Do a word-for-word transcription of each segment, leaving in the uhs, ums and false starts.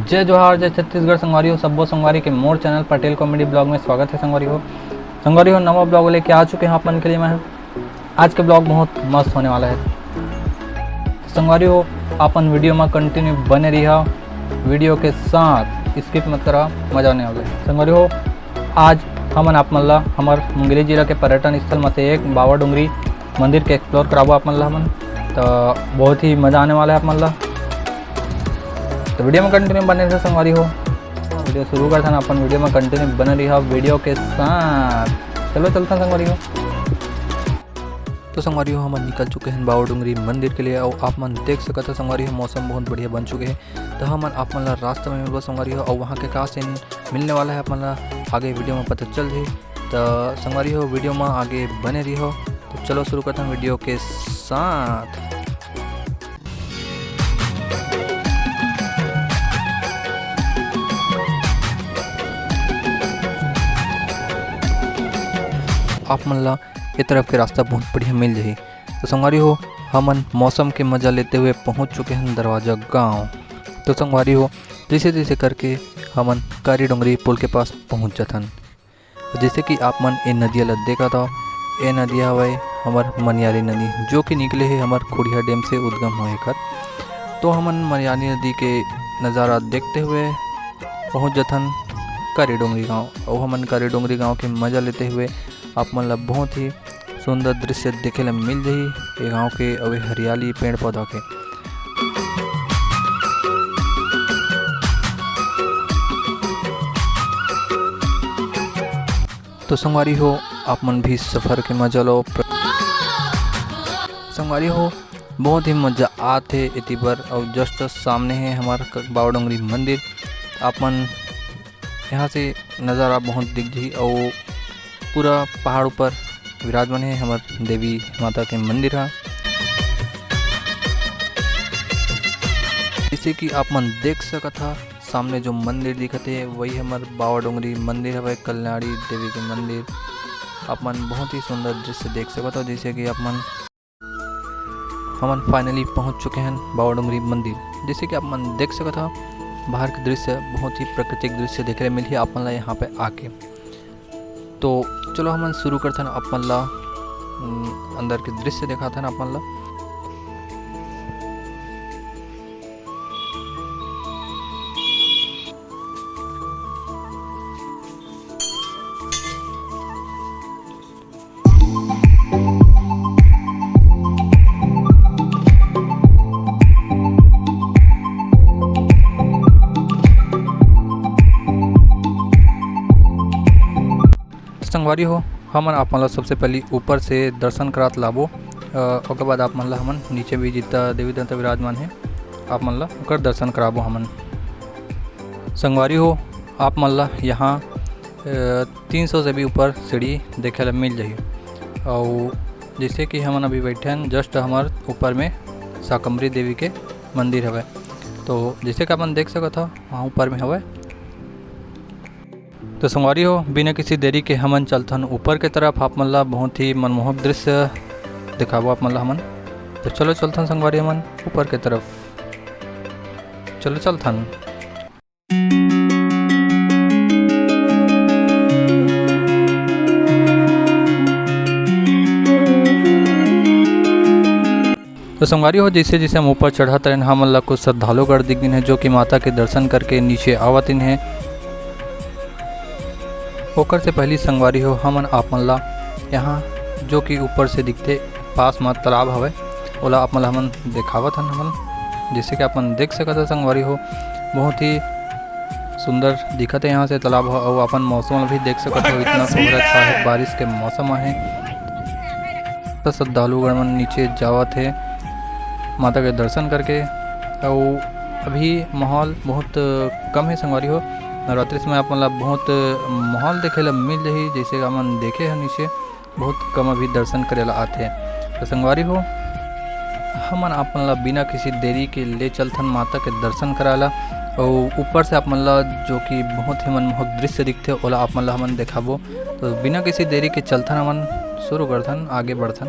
जय जोहार, जय छत्तीसगढ़ संगवारी हो, सब्बो संगवारी के मोर चैनल पटेल कॉमेडी ब्लॉग में स्वागत है संगवारी हो। संगवारी हो, नवा ब्लॉग लेके आ चुके हैं आप मन के लिए मैं। आज के ब्लॉग बहुत मस्त होने वाला है। संगवारी हो, आप मन वीडियो में कंटिन्यू बने रहिहा, वीडियो के साथ स्किप मत करा, मजा आने वाला है। संगवारी हो, आज हमन आप मन ला हमर मुंगेली जिला के पर्यटन स्थल में से एक बाबा डोंगरी मंदिर के एक्सप्लोर कराबो आप मन ला हमन। तो बहुत ही मजा आने वाला है आप मन ला। तो वीडियो में कंटिन्यू बने रहिहा संगवारी हो। वीडियो शुरू करथन, अपन वीडियो में कंटिन्यू बने रहिहा वीडियो के साथ। चलो चलथन संगवारी हो। तो संगवारी हो, हमन निकल चुके हैं बाबा डोंगरी मंदिर के लिए। और आप मन देख सकत हो संगवारी हो, मौसम बहुत बढ़िया बन चुके हैं। तो हमन आप मन ला रास्ता में मिलबो संगवारी हो, और वहाँ के का सीन मिलने वाला है आप मन ला आगे वीडियो में पता चल जाही। तो संगवारी हो, वीडियो में आगे बने रहिहो। तो चलो शुरू करथन वीडियो के साथ। आप मन ला ये तरफ के रास्ता बहुत बढ़िया मिल जाही। तो संगवारी हो, हमन मौसम के मजा लेते हुए पहुंच चुके हैं दरवाजा गांव। तो संगवारी हो, जैसे जैसे करके हमन कारी डोंगरी पुल के पास पहुंच जाथन। तो जैसे कि आप मन ए नदिया ल देखत हव, ए नदिया हवय हमर मनियारी नदी, जो कि निकले हे हमर खुड़िया डैम से उद्गम होए कर। तो हमन मनियारी नदी के नज़ारा देखते हुए पहुंच जथन कारी डोंगरी गांव। अउ हमन कारी डोंगरी गांव के मजा लेते हुए आप मन ल बहुत ही सुंदर दृश्य देखे ल मिल जाही ये गांव के, अउ ये हरियाली, पेड़ पौधा के। तो संगवारी हो, आप मन भी सफर के मजा लो। प्र-, संगवारी हो, बहुत ही मजा आत हे एती बर। अउ just सामने हे हमर क-, बाबा डोंगरी मंदिर। आप मन यहाँ से नज़ारा बहुत दिख जही, अउ पूरा पहाड़ ऊपर विराजमान हे हमर देवी माता के मंदिर हा। जैसे कि आप मन देख सकत हा, सामने जो मंदिर दिखत हे, वही हमर बाबा डोंगरी मंदिर हवय, कल्याणी देवी के मंदिर। आप मन बहुत ही सुंदर दृश्य देख सकत हो। जैसे कि आप मन, हमन finally पहुंच चुके हैं बाबा डोंगरी मंदिर। जैसे कि आप मन देख सकत हो, बाहर के दृश्य बहुत ही प्राकृतिक दृश्य देखे ले मिलही आप मन ला यहाँ पे आके। तो चलो हमन शुरू करथन आप मन ला, उम, अंदर के दृश्य देखाथन आप मन ला। संगवारी हो, हमन आप मन ला सबसे पहली ऊपर से दर्शन करात लाबो, अ, ओकर बाद आप मन ला हमन नीचे भी जितना देवी देवता विराजमान हे, आप मन ला ओकर दर्शन कराबो हमन। संगवारी हो, आप मन ला यहाँ, अ, तीन सौ से भी ऊपर सीढ़ी देखे ला मिल जाही। अउ जैसे कि हमन अभी बैठे हन, just हमर ऊपर में शाकंभरी देवी के मंदिर हवय। तो जैसे कि आप मन देख सकत हो, वहाँ ऊपर में हवय। तो संगवारी हो, बिना किसी देरी के हमन चलथन ऊपर के तरफ। आप मन ला बहुत ही मनमोहक दृश्य दिखाबो आप मन ला हमन। तो चलो चलथन संगवारी हमन ऊपर के तरफ। चलो चलथन। तो संगवारी हो, जैसे जैसे हम ऊपर चढ़त रहेन, हमन ला कुछ श्रद्धालुगण दिख गिन हे, जो कि माता के दर्शन करके नीचे आवत इन हे। ओकर से पहली संगवारी हो, हमन आप मन ला यहाँ जो कि ऊपर से दिखथे, पास म तालाब हवय, ओला आप मन ला हमन देखावत हन हमन। जैसे कि आप मन देख सकत हो संगवारी हो, बहुत ही सुंदर दिखत हे यहाँ से तालाब ह। अउ अपन मौसम भी देख सकत हो, इतना कोहरा छा हे, बारिश के मौसम आहे। त श्रद्धालुगण मन नीचे जावत हे माता के दर्शन करके। अउ अभी माहौल बहुत कम हे संगवारी हो, नवरात्रि समय आप मन ला बहुत माहौल देखे ला मिल जाही, जैसे आप मन देखे ह नीचे बहुत कम अभी दर्शन करे ला आथे। तो संगवारी हो, हमन आप मन ला बिना किसी देरी के ले चलथन माता के दर्शन करा ला। अउ ऊपर से आप मन ला जो कि बहुत ही मनमोहक दृश्य दिखथे, ओला आप मन ला हमन देखाबो। तो बिना किसी देरी के चलथन, हमन शुरू करथन, आगे बढ़थन।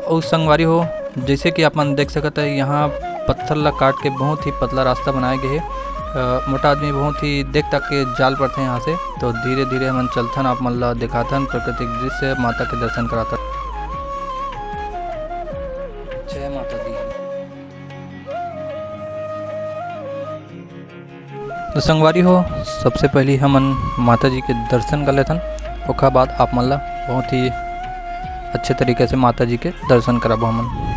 अउ संगवारी हो, जैसे कि आप मन देख सकत है, यहाँ पत्थर ला काट के बहुत ही पतला रास्ता बनाए गए हे। अ, मोटा आदमी बहुत ही देख तक के जाल पड़थे यहाँ से। तो धीरे धीरे हमन चलथन, आप मन ला दिखाथन प्राकृतिक दृश्य, माता के दर्शन कराथन। जय माता दी। तो संगवारी हो, सबसे पहली हमन माता जी के दर्शन कर लेथन, ओकर बाद आप मन ला बहुत ही अच्छे तरीके से माता जी के दर्शन कराबो हमन।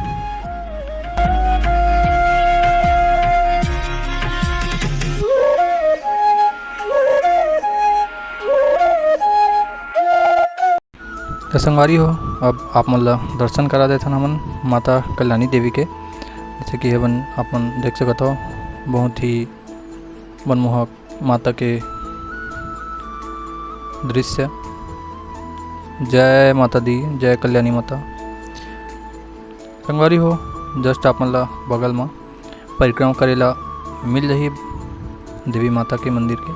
तो संगवारी हो, अब आप मन ला दर्शन करा देथन हमन माता कल्याणी देवी के। जैसे कि हमन, आप मन देख सकत हो, बहुत ही मनमोहक माता के दृश्य। जय माता दी, जय कल्याणी माता। संगवारी हो, just आप मन ला बगल म परिक्रमा करे ला मिल जाही देवी माता के मंदिर के।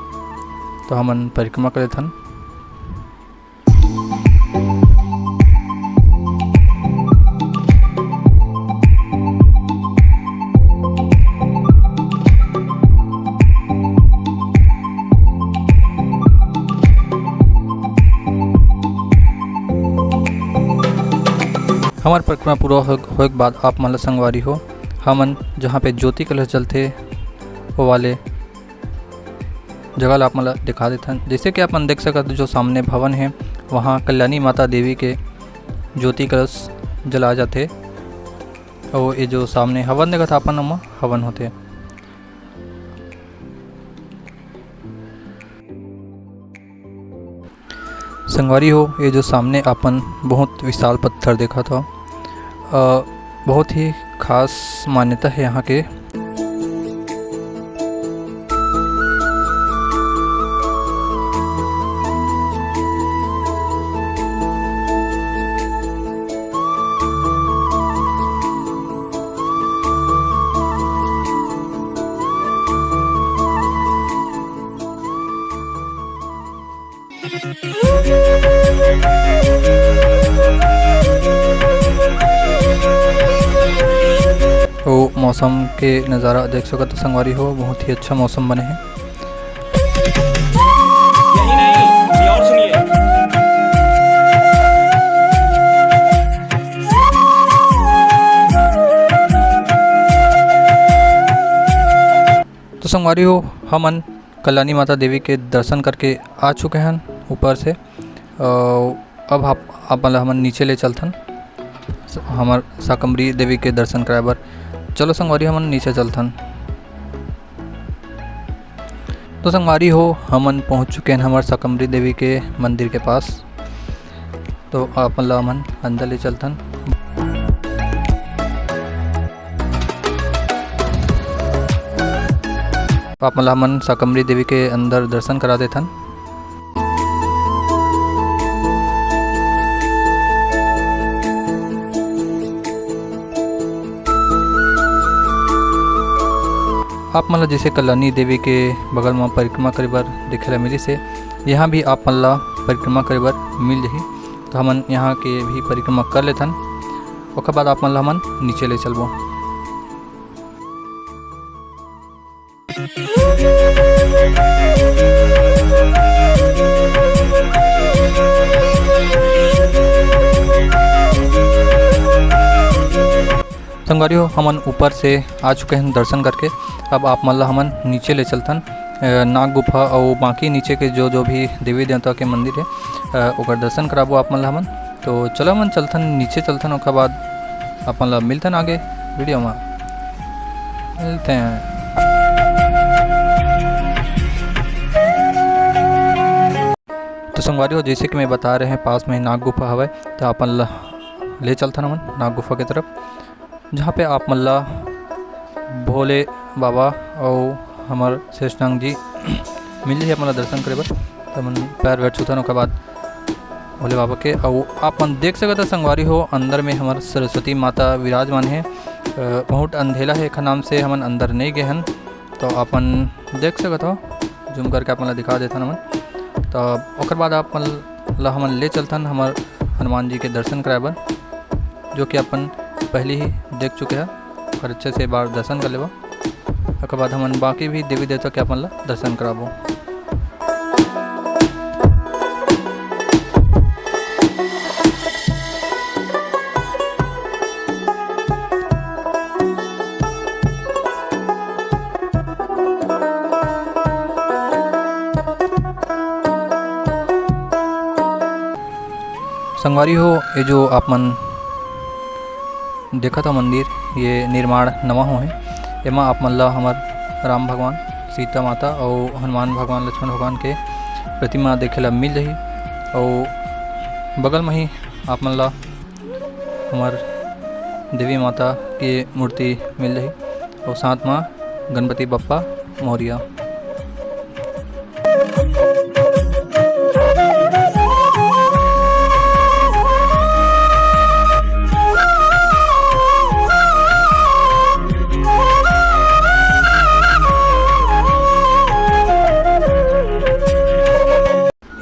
तो हमन परिक्रमा कर लेथन। हमर परिक्रमा पूरा हो-, होए के बाद आप मन ला संगवारी हो, हमन जहाँ पे ज्योति कलश जलथे, वो वाले जगह ला आप मन ला दिखा देथन। जैसे कि आप मन देख सकत हो, जो सामने भवन हे, वहाँ कल्याणी माता देवी के ज्योति कलश जलाए जाथे। और ये जो सामने हवन देखत हा अपन, ओमा हवन होथे। संगवारी हो, ये जो सामने अपन बहुत विशाल पत्थर देखत हो, अ, बहुत ही खास मान्यता है यहाँ के। तो मौसम के नज़ारा देख सकत हो संगवारी हो, बहुत ही अच्छा मौसम बने हे। यही नहीं, ये और सुनिए। तो संगवारी हो, हमन कल्याणी माता देवी के दर्शन करके आ चुके हन ऊपर से। अ, अब आप, आप मन ला हमन नीचे ले चलथन, स-, हमर शाकंभरी देवी के दर्शन कराए बर। चलो संगवारी, हमन नीचे चलथन। तो संगवारी हो, हमन पहुंच चुके हन हमर शाकंभरी देवी के मंदिर के पास। तो आप मन ला हमन अंदर ले चलथन। आप मन ला हमन शाकंभरी देवी के अंदर दर्शन करा देथन। आप मन ला जैसे कल्याणी देवी के बगल म परिक्रमा करे बर देखे ला मिलिस हे, यहाँ भी आप मन ला परिक्रमा करे बर मिल जाही। तो हमन यहाँ के भी परिक्रमा कर लेथन, ओकर बाद आप मन ला हमन नीचे ले चलबो। संगवारी हो, हमन ऊपर से आ चुके हन दर्शन करके। अब आप मन ला हमन नीचे ले चलथन, अ, नाग गुफा अउ बाकी नीचे के जो, जो भी देवी देवता के मंदिर हे, अ, ओकर दर्शन कराबो आप मन ला हमन। तो चलो हमन चलथन, नीचे चलथन, ओकर बाद अपन ला मिलथन आगे video में। मिलते हैं। तो संगवारी हो, जैसे कि मैं बता रहे हैं, पास में नाग गुफा हवय, तो अपन ला ले चलथन हमन नाग गुफा के तरफ, जहाँ पे आप मन ला भोले बाबा अउ हमर शेषनाग जी मिल जाही आप मन ला दर्शन करे बर। त हमन पैर वैर छूथन, ओकर बाद भोले बाबा के। अउ आप मन देख सकत ह संगवारी हो, अंदर में हमर सरस्वती माता विराजमान हे। अ, बहुत अंधेला हे, एखर नाम से हमन अंदर नइ गे हन। तो अपन देख सकत हो, zoom करके आप मन ला दिखा देथन हमन। तो ओकर बाद आप मन ला हमन ले चलथन हमर हनुमान जी के दर्शन कराए बर, जो कि अपन पहली ही देख चुके हैं, ओकर अच्छे से एक बार दर्शन कर लेबो। ओकर बाद हमन बाकी भी देवी देवता के अपन ला दर्शन कराबो। संगवारी हो, ये जो आप मन देखत हो मंदिर, ये निर्माण नवा होहे। एमा आप मन ला हमर राम भगवान, सीता माता अउ हनुमान भगवान, लक्ष्मण भगवान के प्रतिमा देखे ला मिल जाही। अउ बगल में ही आप मन ला हमर देवी माता के मूर्ति मिल जाही अउ साथ मा गणपति बप्पा मौर्य।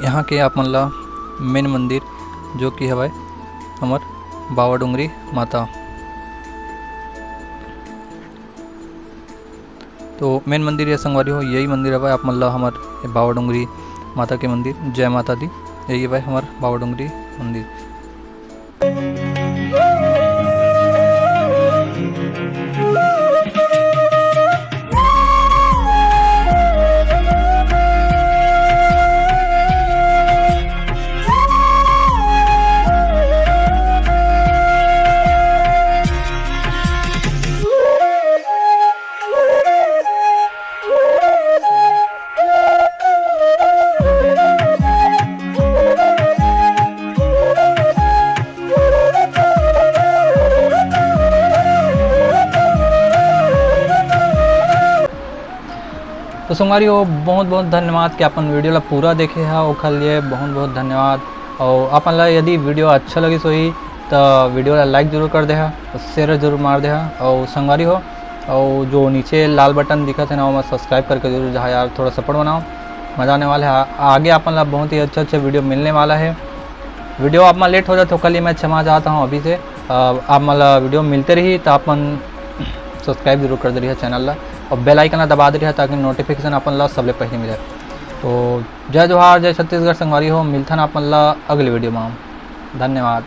यहाँ के आप मन ला मेन मंदिर, जो कि हवय हमर बाबा डोंगरी माता। तो मेन मंदिर ये संगवारी हो, यही मंदिर हवय आप मन ला हमर बाबा डोंगरी माता के मंदिर। जय माता दी, यही हवय हमर बाबा डोंगरी मंदिर। तो संगवारी हो, बहुत बहुत धन्यवाद कि अपन video ला पूरा देखे हा, ओखर लिए बहुत बहुत धन्यवाद। और अपन ला यदि video अच्छा लगिस होही, त video ला like जरूर कर देहा, share जरूर मार देहा। और संगवारी हो, और जो नीचे लाल button दिखत है ना, ओमा subscribe करके जरूर जाहा यार, थोड़ा support बनाओ, मजा आने वाला है। आ-, आगे अपन ला बहुत ही अच्छा अच्छा video मिलने वाला है। Video आप मन late हो जात हो, ओकर लिए मैं क्षमा चाहता हूँ अभी से। अ, आप मन ला video मिलते रही, तो आप मन subscribe जरूर कर दे रही channel ला और bell icon ला दबा दे रही, ताकि notification अपन ला सबले पहले मिले। तो जय जोहार, जय छत्तीसगढ़ संगवारी हो, मिलथन अपन ला अगले video में। धन्यवाद।